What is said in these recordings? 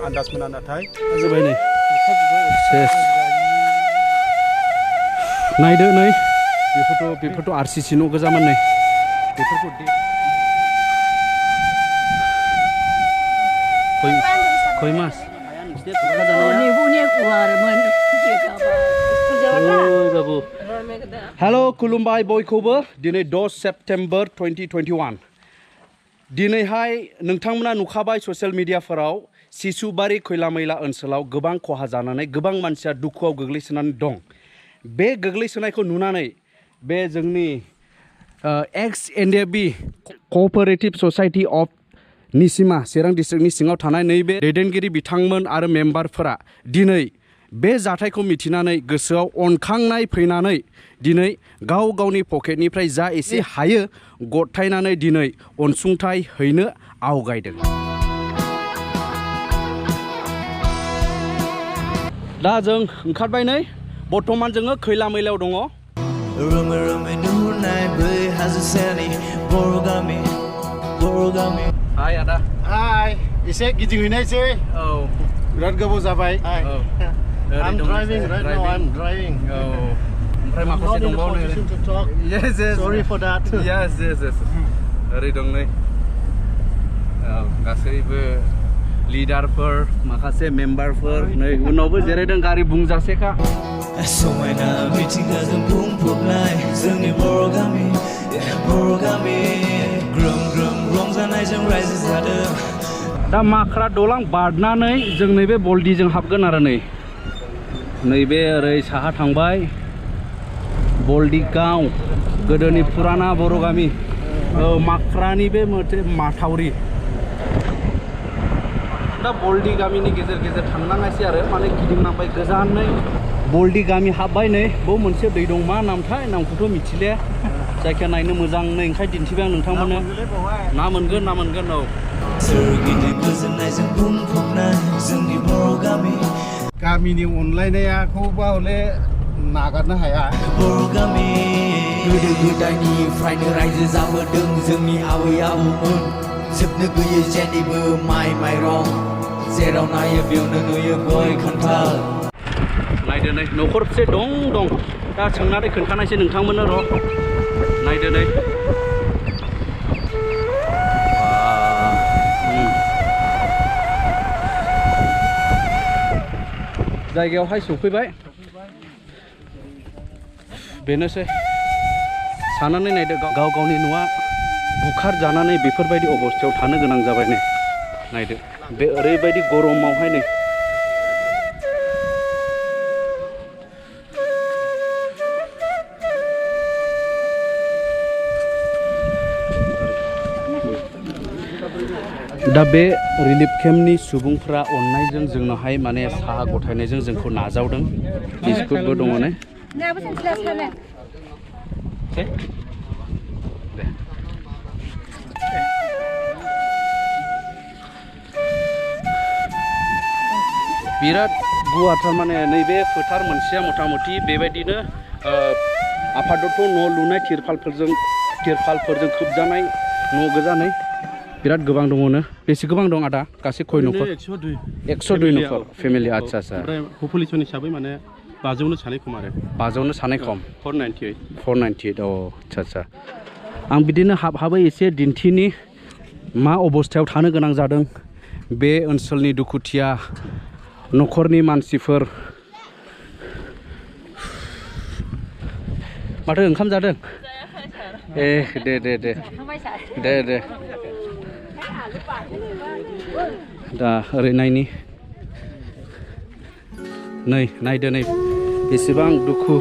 आन्दाज मोना नाथाय जोबाय नै सेस नायदो नै बेफोरथ' RCC न' गोजामोन नै बेफोरखौ खय मास बाबु हेल' खुलुमबाय बयखौबो दिनै 10 सेप्टेम्बर 2021 दिनैहाय नोंथांमोना नुखाबाय ससियेल मिडियाफोराव सिसुबारि खैला मैला ओनसोलाव गोबां खहा जानानै गोबां मानसिया दुखुआव गोग्लैसोनानै दं बे गोग्लैसोनायखौ नुनानै बे जोंनि Ex-NDFB क'अपारेटिभ ससाइटि अफ निचिमा चिरां डिस्ट्रिक्टनि सिङाव थानाय नैबे दैदेनगिरि बिथांमोन आरो मेम्बारफोरा दिनै बे जाथायखौ मिथिनानै गोसोआव अनखांनाय फैनानै दिनै गाव गावनि पकेटनिफ्राय जा एसे हायो गथायनानै दिनै अनसुंथाइ हैनो आवगायदों। दा जों ओंखारबाय नै बर्थमान जोङो खैला मैलायाव दङ। हाय आदा हाय एसे गिदिंहैनायसै औ बिराद गोबाव जाबाय हाय I'm driving right now I'm driving ओमफ्राय माखासे दंबावो yes sorry for that yes ओरै दं नै गासैबो लिडारफोर माखासे मेम्बारफोर नै उनावबो जिरायदों गारि बुंजासेखा समायना मिथिंगाजों बुंफबनाय जोंनि बर' गामि ग्रोम ग्रोम रंजानायजों रायजो जादों। दा माख्रा दलां बारनानै जों नैबे बल्दिजों हाबगोन आरो नैबे ओरै साहा थांबाय बल्दि गाव गोदोनि फुराना बर' गामि माख्रानि बे मोनसे माथावरि दा बल्दि गामिनि गेजेर गेजेर थांनाङासै आरो माने गिदिंनांबाय गोजानै बल्दि गामि हाबबाय नै बाव मोनसे दै दं मा नामथाय नामखौथ' मिथिले जायखिया नायनो मोजां नै ओंखाय दिन्थिबाय आं नोंथांमोननो ना मोनगोन औ सोरगिदिं गोजोननायजों बुंफबनाय जोंनि बर' गामिनि अनलायनायखौबा हले नागारनो हाया बर' गामि गोदो गोदायनिफ्रायनो रायजो जाबोदों जोंनि आबै आबौमोन जोबनो गैयै जेनिबो माइ माइरं जेराव नायो बेयावनो नुयो गय खान्थाल नायदो नै न'खरसे दं दा सोंनानै खोन्थानायसै नोंथांमोननो र' नायदो नै जायगायावहाय सफैबाय बेनोसै साननानै नायदो गाव गावनि न'आ बुखार जानानै बेफोरबायदि अबस्थायाव थानो गोनां जाबाय नै नायदो बे ओरैबायदि गरमावहाय नै दा बे रिलिफ केम्पनि सुबुंफ्रा अननायजों जोंनावहाय माने साहा गथायनायजों जोंखौ नाजावदों बिस्कुटबो दङ ने बिराद गुवार थारमाने नैबे फोथार मोनसेया मथा मथि बेबायदिनो आफादत्त न' लुनाय तिरपालफोरजों खोबजानाय न' गोजानै बिराद गोबां दङनो बेसे गोबां दं आदा गासै खय न'खर 102 न'खर फेमिलि आच्छा ओमफ्राय पपुलेसन हिसाबै माने 500नो सानै खम आरो 500नो सानै खम 498 औ आच्छा आं बिदिनो हाबै एसे दिन्थिनि मा अबस्थायाव थानो गोनां जादों बे ओनसोलनि दुखुथिया न'खरनि मानसिफोर माथो ओंखाम जादों ए दे दा ओरै नायनि नायदो नै बेसेबां दुखु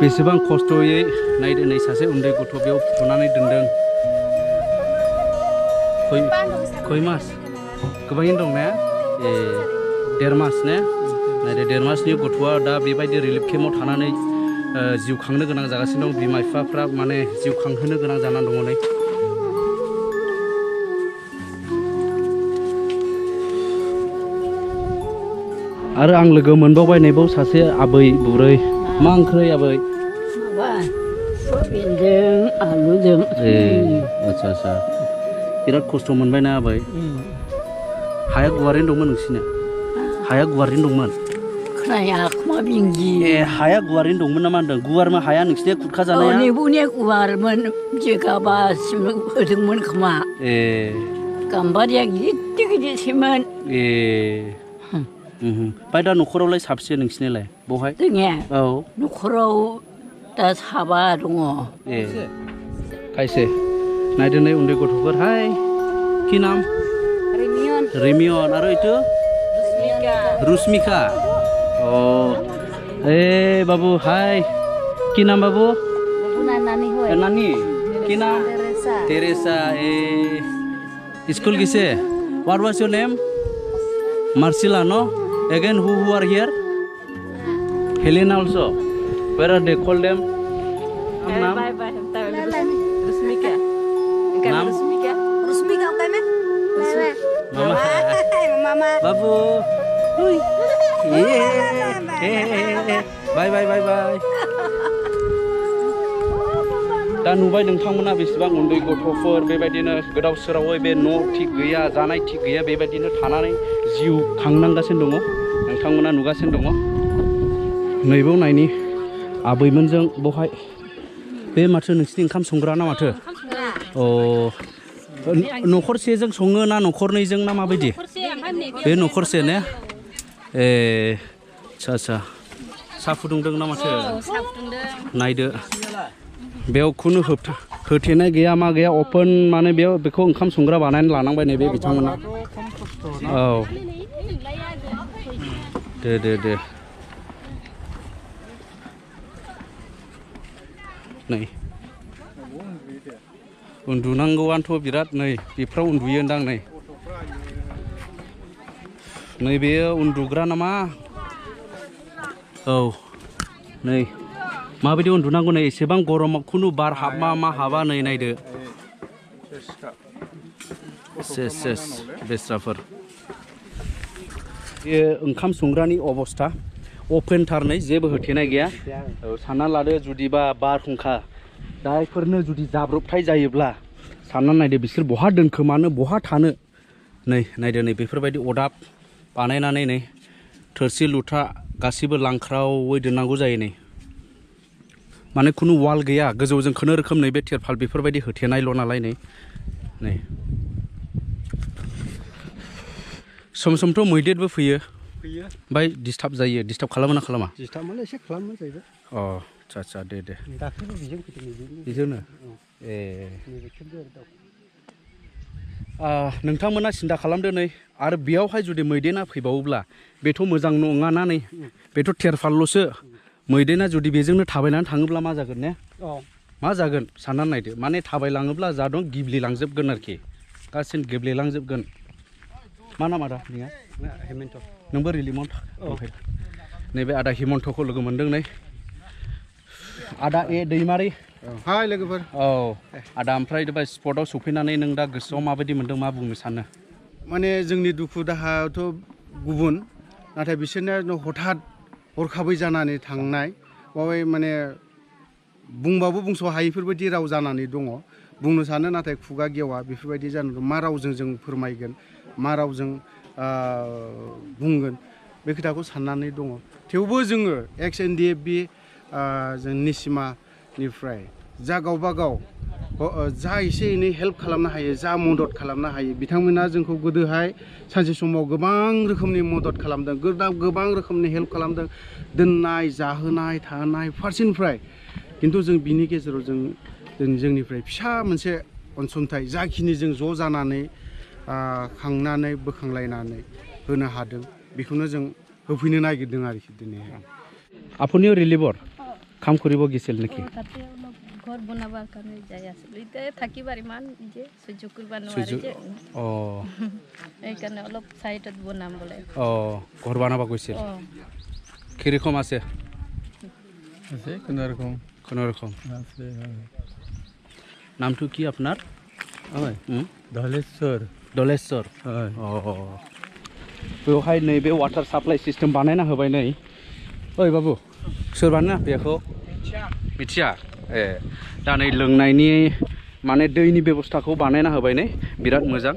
बेसेबां खस्थ'यै नायदो नै सासे उन्दै गथ' बेयाव फुथुनानै दोनदों खय मास गोबाङैनो दं ना ए 1.5 मास ने नायदो 1.5 मासनि गथ'आ दा बेबायदि रिलिफ केम्पआव थानानै जिउ खांनो गोनां जागासिनो दं बिमा बिफाफ्रा माने जिउ खांहोनो गोनां जानानै दङ नै आरो आं लोगो मोनबावबाय नैबाव सासे आबै बुरै मा ओंख्रै आबै सयाबिनजों आलुजों ए आच्छा बिराद खस्थ' मोनबायना आबै हाया गुवारैनो दंमोन नोंसिना हाया गुवारैनो दंमोन खोनाया खोमा बिंगि ए हाया गुवारैनो दंमोन नामा होनदों गुवारमोन हाया नोंसिना खुरखा जानाया नेबुनिया गुवारमोन जिगाबासिम होदोंमोन खोमा ए गाम्बारिया गिदिर गिदिरसैमोन ए ओमफ्राय दा न'खरावलाय साबसे नोंसिनालाय बहाय जोंनिया औ न'खराव दा साबा दङ ए खायसे नायदो नै उन्दै गथ'फोर हाय कि नाम रिमियन आरो इटु रुस्मिका ओ ए बाबू हाय कि नाम बाबू नानी कि नाम तेरेसा ए स्कूल किसे what was your name Marcela no again who are here Helena also where are they call them नाम नाम मामा बाबू बाय बाय बाय बाय दा नुबाय नोंथांमोना बेसेबां उन्दै गथ'फोर बेबायदिनो गोदाव सोरावै बे न' थिग गैया जानाय थिग गैया बेबायदिनो थानानै जिउ खांनांगासिनो दङ नोंथांमोना नुगासिनो दङ नैबाव नायनि आबैमोनजों बहाय बे माथो नोंसिनि ओंखाम संग्रा ना माथो अ न'खरसेजों सङो ना न'खरनैजों ना माबायदि बे न'खरसे ने ए आच्छा साहा फुदुंदों ना माथो नायदो बेयाव खुनु होथेनाय गैया मा गैया अपेन माने बेयाव बेखौ ओंखाम संग्रा बानायनानै लानांबाय नै बे बिथांमोना औ दे नै उन्दुनांगौआनोथ' बिराद नै बेफ्राव उन्दुयो होनदां नै नै बेयो उन्दुग्रा नामा औ नै माबायदि उन्दुनांगौ नै एसेबां गरमाव खुनु बार हाबा मा हाबा नै नायदो सेस बेस्राफोर बे ओंखाम संग्रानि अबस्था अपेनथार नै जेबो होथेनाय गैया औ सानना लादो जुदिबा बारहुंखा दायफोरनो जुदि जाब्रबथाय जायोब्ला सानना नायदो बिसोर बहा दोनखोमानो बहा थानो नै नायदो नै बेफोरबायदि अदाब बानायनानै नै थोरसि लुथा गासिबो लांख्रावै दोननांगौ जायो नै माने खुनु वाल गैया गोजौजों खुनु रोखोम नै बे तिरपाल बेफोरबायदि होथेनायल' नालाय नै सम समथ' मैदेरबो फैयो ओमफ्राय डिस्टार्ब जायो डिस्टार्ब खालामो ना खालामा डिस्टार्ब माने एसे खालामो जाहैबाय अ आच्छा दे दाख्लैबो बेजों फैदों बेजोंनो ए नोंथांमोना सिन्था खालामदो नै आरो बेयावहाय जुदि मैदेरा फैबावोब्ला बेथ' मोजां नङाना नै बेथ' तिरपालल'सो मैदेरा जुदि बेजोंनो थाबायनानै थाङोब्ला मा जागोन ने मा जागोन साननानै नायदो माने थाबायलाङोब्ला जा दं गिब्लिलांजोबगोन आरोखि गासिनो गेब्लेलांजोबगोन मा नाम आदा नोंहा हेमन्त नोंबो रिलिमन्ट नैबे आदा हिमन्तखौ लोगो मोनदों नै आदा ए दैमारि हाय लोगोफोर औ आदा ओमफ्राय स्पटआव सफैनानै नों दा गोसोआव माबायदि मोनदों मा बुंनो सानो माने जोंनि दुखु दाहायाथ' गुबुन नाथाय बिसोरनो हठात हरखाबै जानानै थांनाय बावै माने बुंबाबो बुंस' हायैफोरबायदि राव जानानै दङ बुंनो सानो नाथाय खुगा गेवा बेफोरबायदि जानानै दं मा रावजों जों फोरमायगोन मा रावजों बुंगोन बे खोथाखौ साननानै दङ थेवबो जोङो Ex-NDFB जों निचिमानिफ्राय जा गावबा गाव जा एसे एनै हेल्प खालामनो हायो जा मदद खालामनो हायो बिथांमोना जोंखौ गोदोहाय सानसे समाव गोबां रोखोमनि मदद खालामदों गोबां रोखोमनि हेल्प खालामदों दोननाय जाहोनाय थानाय फारसेनिफ्राय खिन्थु जों बिनि गेजेराव जोंनिफ्राय फिसा मोनसे अनसुंथाइ जाखिनि जों ज' जानानै खांनानै बोखांलायनानै होनो हादों बेखौनो जों होफैनो नागिरदों आरोखि दिनै আপুনিও ৰিলিভৰ কাম কৰিব গৈছিল নেকি ঘৰ বনাবৰ কাৰণে যাই আছিলোঁ এতিয়া থাকিবাৰ ইমান যে সহ্য কৰিব নোৱাৰে যে এইকাৰণে অলপ চাইডত বনাম বোলে ঘৰ বনাব গৈছিল কিৰকম আছে কোনোৰকম নামটো কি আপোনাৰ দলেশ্বৰ बेवहाय नैबे वाटार साप्लाइ सिस्टेम बानायना होबाय नै ओइ बाबु सोर बानायना बेखौ मिथिया ए दा नै लोंनायनि माने दैनि बेबस्थाखौ बानायना होबाय नै बिराद मोजां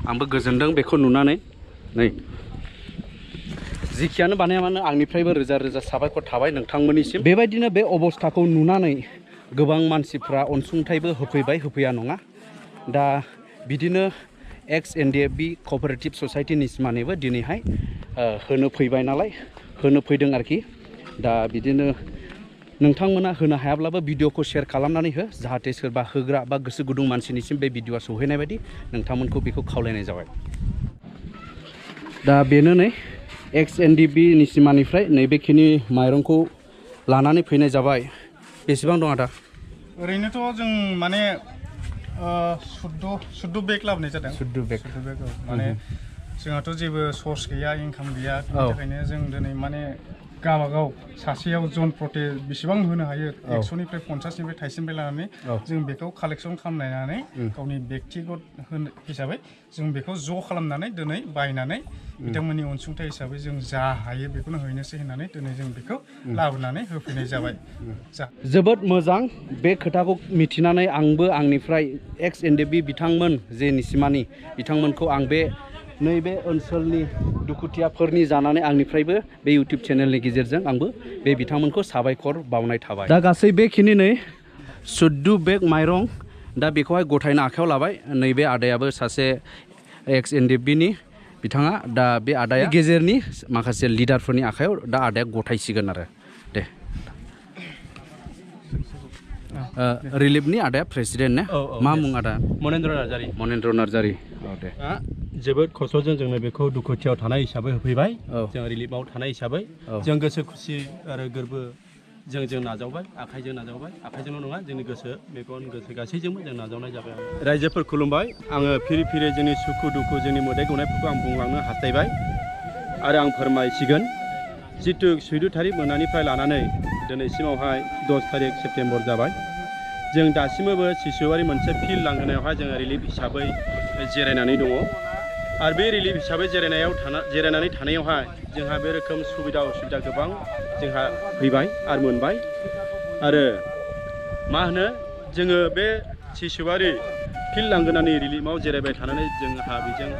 आंबो गोजोनदों बेखौ नुनानै नै जिखियानो बानाया मानो आंनिफ्रायबो रोजा रोजा साबायखर थाबाय नोंथांमोननिसिम बेबायदिनो बे अबस्थाखौ नुनानै गोबां मानसिफ्रा अनसुंथाइबो होफैया नङा दा बिदिनो Ex-NDFB क'अपारेटिभ ससाइटि निसिमानिबो दिनैहाय होनो फैबाय नालाय होनो फैदों आरोखि दा बिदिनो नोंथांमोना होनो हायाब्लाबो भिडिअखौ शेयार खालामनानै हो जाहाथे सोरबा होग्रा बा गोसो गुदुं मानसिनिसिम बे भिडिअआ सौहैनाय बायदि नोंथांमोनखौ बेखौ खावलायनाय जाबाय दा बेनो नै Ex-NDFB निसिमानिफ्राय नैबेखिनि माइरंखौ लानानै फैनाय जाबाय बेसेबां दं आदा ओरैनोथ' जों माने 14 बेग लाबोनाय जादों 14 बेग माने जोंहाथ' जेबो सर्स गैया इनकाम गैया बेनि थाखायनो जों दिनै माने गावबागाव सासेयाव जन प्रति बेसेबां होनो हायो 100 निफ्राय 50 निफ्राय थाइसेनिफ्राय लानानै जों बेखौ कालेक्सन खालामनानै गावनि व्यक्तिगत हिसाबै जों बेखौ ज' खालामनानै दिनै बायनानै बिथांमोननि अनसुंथाइ हिसाबै जों जा हायो बेखौनो हैनोसै होननानै दिनै जों बेखौ लाबोनानै होफैनाय जाबाय जोबोद मोजां बे खोथाखौ मिथिनानै आंबो आंनिफ्राय Ex-NDFB बिथांमोन जे निसिमानि बिथांमोनखौ आं बे नैबे ओनसोलनि दुखुथियाफोरनि जानानै आंनिफ्रायबो बे इउटिउब चेनेलनि गेजेरजों आंबो बे बिथांमोनखौ साबायखर बावनाय थाबाय दा गासै बेखिनि नै 14 बेग माइरं दा बेखौहाय गथायनो आखायाव लाबाय नैबे आदायाबो सासे Ex-NDFB नि बिथाङा दा बे आदाया गेजेरनि माखासे लिडारफोरनि आखायाव दा आदाया गथायसिगोन आरो दे रिलिफनि आदाया प्रेसिडेन्ट ने मा मुं आदा मनेन्द्र नार्जारी दे जोबोद खस्थ'जों जोंनो बेखौ दुखुथियाव थानाय हिसाबै होफैबाय जों रिलिफआव थानाय हिसाबै जों गोसो खुसि आरो गोरबो जों नाजावबाय आखाइजोंल' नङा जोंनि गोसो मेगन गोसो गासैजोंबो जों नाजावनाय जाबाय रायजोफोर खुलुमबाय आङो फिरि फिरि जोंनि सुखु दुखु जोंनि मोदाय गनायफोरखौ आं बुंलांनो हास्थायबाय आरो आं फोरमायसिगोन जितु 14 थारिख मोनानिफ्राय लानानै दिनैसिमावहाय 10 थारिख सेप्तेम्बर जाबाय जों दासिमबो सिसुबारि मोनसे फिल्ड लांगोनायावहाय जोङो रिलिफ हिसाबै जिरायनानै दङ आरो बे रिलिफ हिसाबै जिरायनानै थानायावहाय जोंहा बे रोखोम सुबिदा उसुबिदा गोबां जोंहा फैबाय आरो मोनबाय आरो मा होनो जोङो बे सिसुबारि फिल्ड लांगोनानि रिलिफआव जिरायबाय थानानै जोंहा बेजों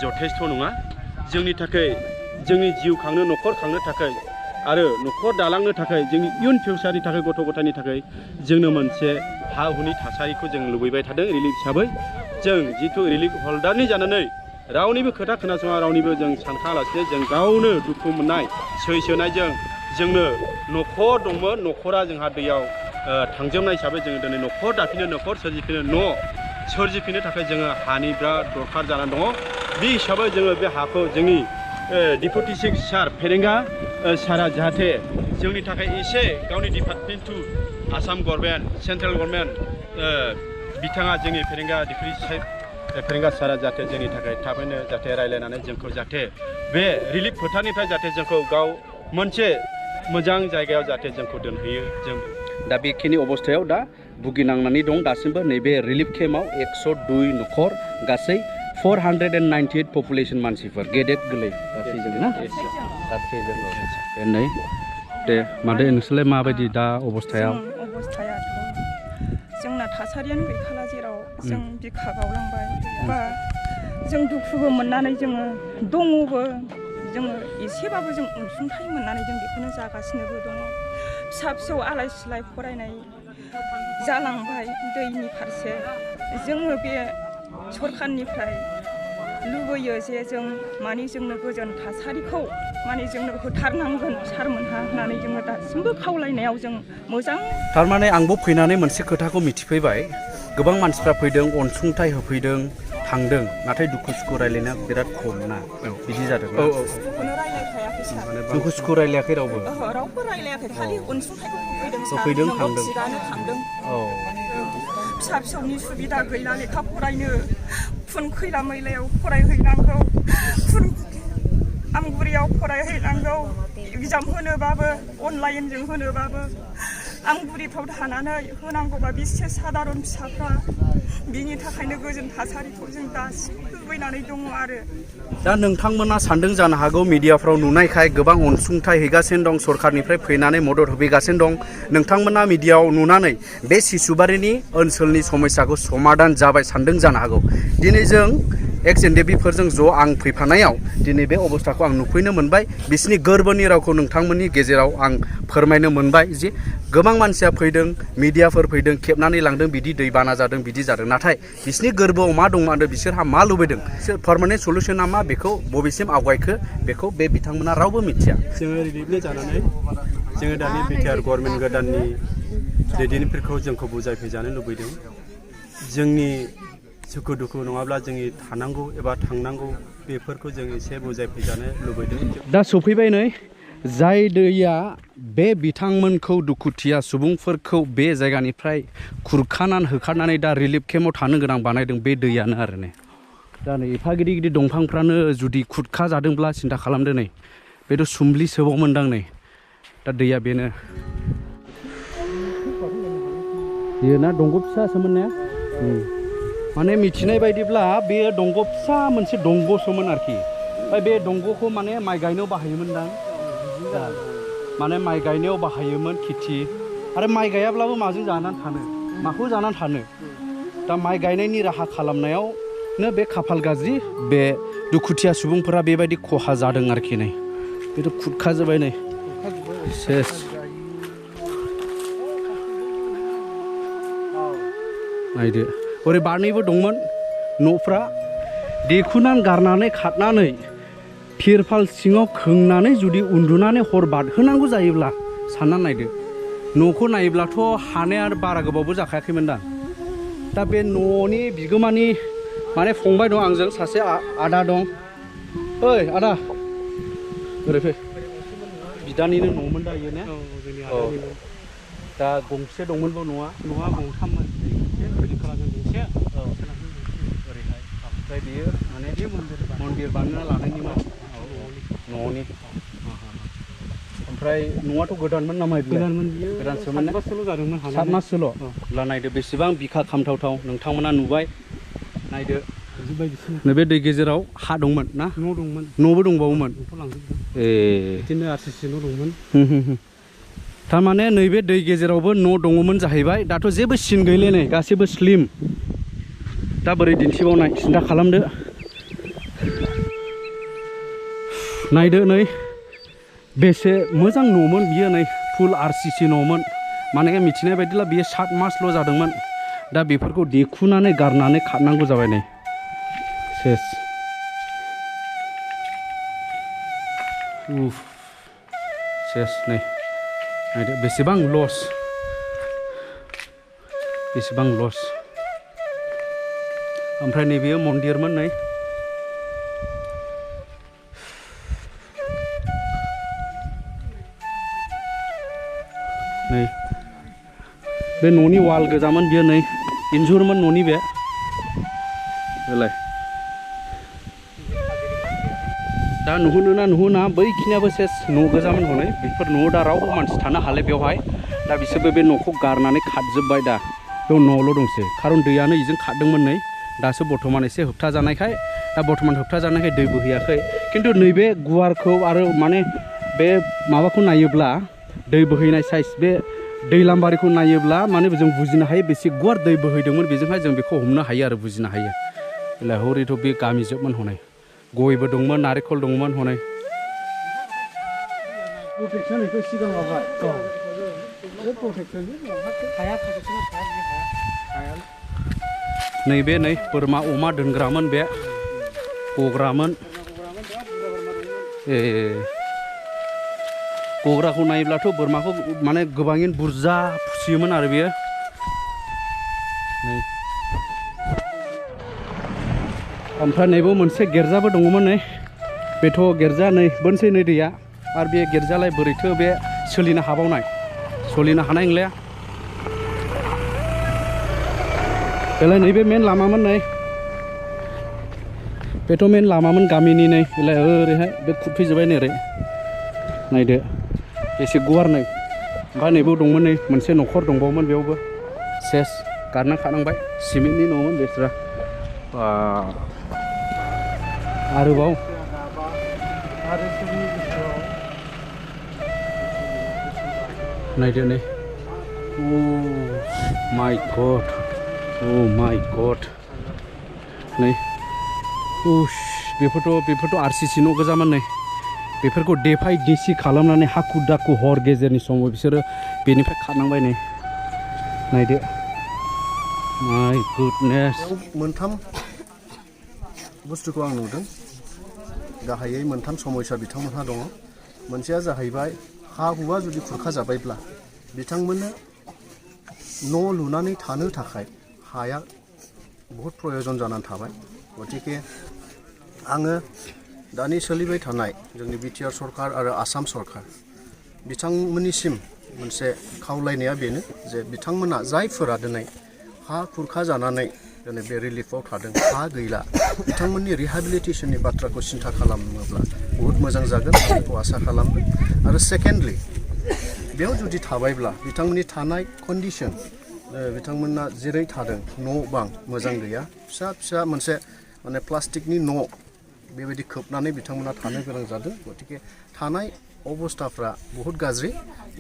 जथेस्थ' नङा जोंनि थाखाय जोंनि जिउ खांनो न'खर खांनो थाखाय आरो न'खर दालांनो थाखाय जोंनि इयुन फिउचारनि थाखाय गथ' गथायनि थाखाय जोंनो मोनसे हा हुनि थासारिखौ जों लुबैबाय थादों रिलिफ हिसाबै जों जिथु रिलिफ हल्डारनि जानानै रावनिबो खोथा खोनासङा रावनिबो जों सानखाङालासिनो जों गावनो दुखु मोननाय सैसोनायजों जोंनो न'खर दंमोन न'खरा जोंहा दैयाव थांजोबनाय हिसाबै जोङो दिनै न'खर दाफिनो न'खर सोरजिफिनो न' सोरजिफिननो थाखाय जोङो हानि बिराद दरखार जानानै दङ बे हिसाबै जोङो बे हाखौ जोंनि डिपुटि सार फेरेंगा सारा जाहाथे जोंनि थाखाय एसे गावनि department to Assam government central government बिथाङा जोंनि फेरेंगा सारा जाहाथे जोंनि थाखाय थाबैनो जाहाथे रायज्लायनानै जोंखौ जाहाथे बे रिलिफ फोथारनिफ्राय जाहाथे जोंखौ गाव मोनसे मोजां जायगायाव जाहाथे जोंखौ दोनहैयो जों दा बेखिनि अबस्थायाव दा भुगिनांनानै दं दासिमबो नैबे रिलिफ केम्पआव 102 न'खर गासै 498 पपुलेशन मानसिफोर गेदेर गोरलै गासैजों ना गासैजों नै दे मादै नोंसोरलाय माबायदि दा अबस्थायाव जोंना थासारियानो गैखाला जेराव जों बिखा गावलांबाय बा जों दुखुबो मोननानै जोङो दङबो जोङो एसेबाबो जों अनसुंथाइ मोननानै जों बेखौनो जागासिनोबो दङ फिसा फिसौ आलाय सिलाय फरायनाय जालांबाय दैनि फारसे जोङो बे सरखारनिफ्राय लुबैयो जे जों माने जोंनो गोजोन थासारिखौ माने जोंनो होथारनांगोन सारमोनहा होननानै जोङो दासिमबो खावलायनायाव जों मोजां थारमाने आंबो फैनानै मोनसे खोथाखौ मिथिफैबाय गोबां मानसिफ्रा फैदों अनसुंथाइ होफैदों थांदों नाथाय दुखु सुखु रायलायनाया बिराद खम ना बिदि जादों दुखु सुखु रायलायाखै रावबो रायलायाखै खालि अनसुंथाइखौ होफैदों थांदों फिसा फिसौनि सुबिदा गैला लेखा फरायनो खैला मैलायाव फरायहैनांगौ आमगुरियाव फरायहैनांगौ एग्जाम होनोबाबो अनलाइनजों होनोबाबो आमगुरिफ्राव थानानै होनांगौबा बेसे सादारन फिसाफ्रा बिनि थाखायनो गोजोन थासारिखौ जों दासिम लुबैनानै दङ आरो दा नोंथांमोना सानदों जानो हागौ मिडियाफ्राव नुनायखाय गोबां अनसुंथाइ हैगासिनो दं सरखारनिफ्राय फैनानै मदद होफैगासिनो दं नोंथांमोना मिडियायाव नुनानै बे सिसुबारिनि ओनसोलनि समस्याखौ समाधान जाबाय सानदों जानो हागौ दिनै जों Ex-NDFB फोरजों ज' आं फैफानायाव दिनै बे अबस्थाखौ आं नुफैनो मोनबाय बिसिनि गोरबोनि रावखौ नोंथांमोननि गेजेराव आं फोरमायनो मोनबाय जे गोबां मानसिया फैदों मिडियाफोर फैदों खेबनानै लांदों बिदि दैबाना जादों बिदि जादों नाथाय बिसिनि गोरबोआव मा दं आरो बिसोरहा मा लुबैदों पार्मानेन्ट सलुशना मा बेखौ बबेसिम आवगायखो बेखौ बे बिथांमोना रावबो मिथिया जोङो रिलिफनि जानानै जोङो दानि बिटिआर गभर्नमेन्ट गोदाननि दैदेनगिरिफोरखौ जोंखौ बुजायफैजानो लुबैदों जोंनि सुखु दुखु नङाब्ला जोंनि थानांगौ एबा थांनांगौ बेफोरखौ जों एसे बुजायफैजानो लुबैदों दा सफैबाय नै जाय दैया बे बिथांमोनखौ दुखुथिया सुबुंफोरखौ बे जायगानिफ्राय खुरखानानै होखारनानै दा रिलिफ केम्पआव थानो गोनां बानायदों बे दैयानो आरो ने दा नै एफा गिदिर गिदिर दंफांफ्रानो जुदि खुरखा जादोंब्ला सिन्था खालामदो नै बेथ' सुम्लि सोबावमोनदां नै दा दैया बेनो बेयो ना दंग' फिसासोमोन ने माने मिथिनाय बायदिब्ला बे दंग' फिसा मोनसे दंग'सोमोन आरोखि ओमफ्राय बे दंग'खौ माने माइ गायनायाव बाहायोमोनदां माने माइ गायनायाव बाहायोमोन खेथि आरो माइ गायाब्लाबो माजों जानानै थानो माखौ जानानै थानो दा माइ गायनायनि राहा खालामनायावनो बे खाफाल गाज्रि बे दुखुथिया सुबुंफोरा बेबायदि खहा जादों आरोखि नै बेथ' खुरखाजोब्बाय नै सेस नायदो ओरै बारनैबो दंमोन न'फ्रा देखुनानै गारनानै खारनानै तिरपाल सिङाव खोंनानै जुदि उन्दुनानै हर बादहोनांगौ जायोब्ला साननानै नायदो न'खौ नायोब्लाथ' हानाया बारा गोबावबो जाखायाखैमोनदां दा बे न'नि बिगोमानि माने फंबाय दं आंजों सासे आदा दं ओइ आदा ओरै फै बिदानिनो न'मोन दा इयो ने दा गंसे दंमोनबो न'आ गंथाममोन ओरैहाय ओमफ्राय बियो माने मन्दिर बानायना लानायनिमोन न'नि ओमफ्राय न'आथ' गोदानमोन नामा गोदानसोमोन 7 माससोल' जादोंमोन 7 माससोल' अब्ला नायदो बेसेबां बिखा खामथावथाव नोंथांमोना नुबाय नायदो नैबे दै गेजेराव हा दंमोन ना न'बो दंबावोमोन बिदिनो आरसिसि न' दंमोन थारमाने नैबे दै गेजेरावबो न' दङमोन जाहैबाय दाथ' जेबो सिन गैले नै गासैबो स्लिम दा बोरै दिन्थिबावनाय सिन्था खालामदो नायदो नै बेसे मोजां न'मोन बियो नै फुल आरसिसि न'मोन माने मिथिनाय बायदिब्ला बियो 7 मासल' जादोंमोन दा बेफोरखौ देखुनानै गारनानै खारनांगौ जाबाय नै सेस सेस नै नायदो बेसेबां लस ओमफ्राय नैबेयो मन्दिरमोन नै बे न'नि वाल गोजामोन बियो नै इन्जुरमोन न'नि बे बेलाय दा नुहुना बैखिनियाबो सेस न' गोजामोन हनै बेफोर न'आव दा रावबो मानसि थानो हाले बेवहाय दा बिसोरबो बे न'खौ गारनानै खारजोब्बाय दा बेयाव न'ल' दंसै खारन दैयानो इजों खारदोंमोन नै दासो बर्थमान एसे होबथाजानायखाय दै बोहैयाखै खिन्थु नैबे गुवारखौ आरो माने बे माबाखौ नायोब्ला दै बोहैनाय साइज बे दैलामबारिखौ नायोब्ला माने जों बुजिनो हायो बेसे गुवार दै बोहैदोंमोन बेजोंहाय जों बेखौ हमनो हायो आरो बुजिनो हायो बेलाय हरैथ' बे गामि जोबमोन हनै गयबो दंमोन नारेंखल दंमोन हनै नैबे नै बोरमा अमा दोनग्रामोन बे गग्रामोन गग्राखौ नायोब्लाथ' बोरमाखौ माने गोबाङैनो बुरजा फिसियोमोन आरो बेयो नै ओमफ्राय नैबो मोनसे गेरजाबो दङमोन नै बेथ' गेरजा नै बोनसै नै दैया आरो बे गेरजालाय बोरैथो बे सोलिनो हाबावनाय सोलिनो हानाय नंलाया बेलाय नैबे मेन लामामोन नै बेथ' मेन लामामोन गामिनि नै बेलाय ओरैहाय बे खुरफैजोब्बाय नै ओरै नायदो एसे गुवार नै ओमफ्राय नैबो दंमोन नै मोनसे न'खर दंबावोमोन बेयावबो सेस गारना खानांबाय सिमेन्टनि न'मोन बेसरा आरोबाव नायदो नै माय गड नै बेफोरथ' RCC न' गोजामोन नै बेफोरखौ देफाय देसि खालामनानै हाखु दाखु हर गेजेरनि समाव बिसोरो बेनिफ्राय खारनांबाय नै नायदो माय गुडनेस मोनथाम बुस्थुखौ आं नुदों गाहायै मोनथाम समस्या बिथांमोनहा दङ मोनसेया जाहैबाय हा हुआ जुदि खुरखा जाबायब्ला बिथांमोननो न' लुनानै थानो थाखाय हाया बहुत प्रयोजन जानानै थाबाय गतिके आङो दानि सोलिबाय थानाय जोंनि बिटिआर सरकार आरो आसाम सरकार बिथांमोननिसिम मोनसे खावलायनाया बेनो जे बिथांमोना जायफोरा दिनै हा खुरखा जानानै दिनै बे रिलिफआव थादों हा गैला बिथांमोननि रिहेबिलिटेसननि बाथ्राखौ सिन्था खालामोब्ला बहुत मोजां जागोन बेखौ आसा खालामदों आरो सेकेन्डलि बेयाव जुदि थाबायब्ला बिथांमोननि थानाय कन्डिसन बिथांमोना जेरै थादों न' बां मोजां गैया फिसा फिसा मोनसे माने प्लास्टिकनि न' बेबायदि खोबनानै बिथांमोना थानो गोनां जादों गतिके थानाय अबस्थाफ्रा बहुत गाज्रि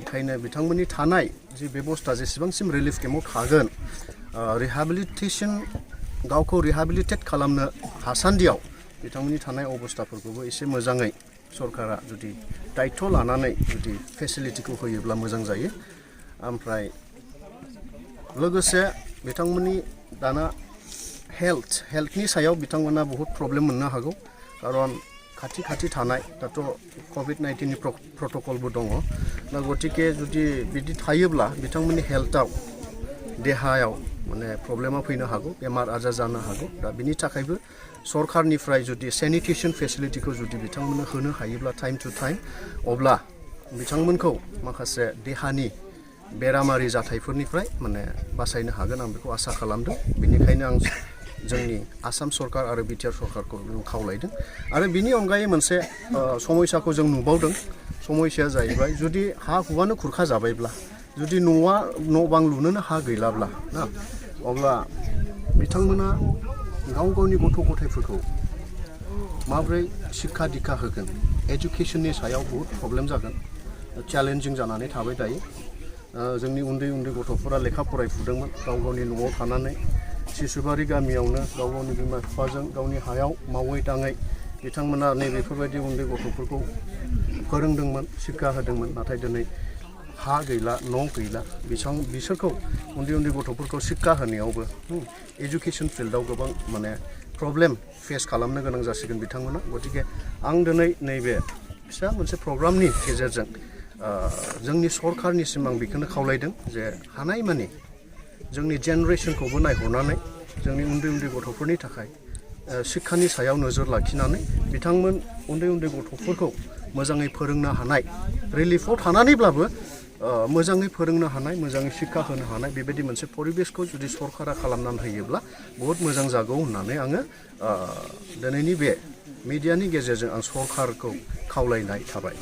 ओंखायनो बिथांमोननि थानाय जि बेबस्था जेसेबांसिम रिलिफ केम्पआव थागोन रिहेबिलिटेसन गावखौ रिहेबिलिटेट खालामनो हासान्दियाव बिथांमोननि थानाय अबस्थाफोरखौबो एसे मोजाङै सरकारा जुदि दायित्व लानानै जुदि फेसिलिटिखौ होयोब्ला मोजां जायो ओमफ्राय लोगोसे बिथांमोननि दाना हेल्थनि सायाव बिथांमोना बहुत प्रब्लेम मोननो हागौ खारन खाथि थानाय दाथ' COVID-19 नि प्रट'कलबो दङ दा गतिके जुदि बिदि थायोब्ला बिथांमोननि हेल्थआव देहायाव माने प्रब्लेमा फैनो हागौ बेमार आजार जानो हागौ दा बिनि थाखायबो सरकारनिफ्राय जुदि सेनिटेसन फेसिलिटिखौ जुदि बिथांमोननो होनो हायोब्ला टाइम टु टाइम अब्ला बिथांमोनखौ माखासे देहानि बेरामारि जाथायफोरनिफ्राय माने बासायनो हागोन आं बेखौ आसा खालामदों बेनिखायनो आं जोंनि आसाम सरकार आरो बिटिआर सरकारखौ खावलायदों आरो बिनि अनगायै मोनसे समस्याखौ जों नुबावदों समस्याया जाहैबाय जुदि हा हुआनो खुरखा जाबायब्ला जुदि न' बां लुनोनो हा गैलाब्ला ना अब्ला बिथांमोना गावनि गथ' गथायफोरखौ माब्रै शिक्षा दीक्षा होगोन एजुकेशननि सायाव बहुत प्रब्लेम जागोन चेलेन्जिं जानानै थाबाय दायो जोंनि उन्दै गथ'फोरा लेखा फरायफुदोंमोन गावनि न'आव थानानै सिसुबारि गामियावनो गावनि बिमा बिफाजों गावनि हायाव मावै दाङै बिथांमोना नैबेफोरबायदि उन्दै गथ'फोरखौ फोरोंदोंमोन शिक्षा होदोंमोन नाथाय दिनै हा गैला न' गैला बिसोरखौ उन्दै गथ'फोरखौ शिक्षा होनायावबो एजुकेशन फिल्डआव गोबां माने प्रब्लेम फेस खालामनो गोनां जासिगोन बिथांमोना गतिके आं दिनै नैबे फिसा मोनसे प्रग्रामनि गेजेरजों जोंनि सरकारनिसिम आं बेखौनो खावलायदों जे हानायमानि जोंनि जेनेरेशनखौबो नायहरनानै जोंनि उन्दै गथ'फोरनि थाखाय शिक्षानि सायाव नोजोर लाखिनानै बिथांमोन उन्दै गथ'फोरखौ मोजाङै फोरोंनो हानाय रिलिफआव थानानैब्लाबो मोजाङै फोरोंनो हानाय मोजाङै शिक्षा होनो हानाय बेबायदि मोनसे परिबेसखौ जुदि सरकारा खालामनानै होयोब्ला बहुत मोजां जागौ होननानै आङो दिनैनि बे मिडियानि गेजेरजों आं सरकारखौ खावलायनाय थाबाय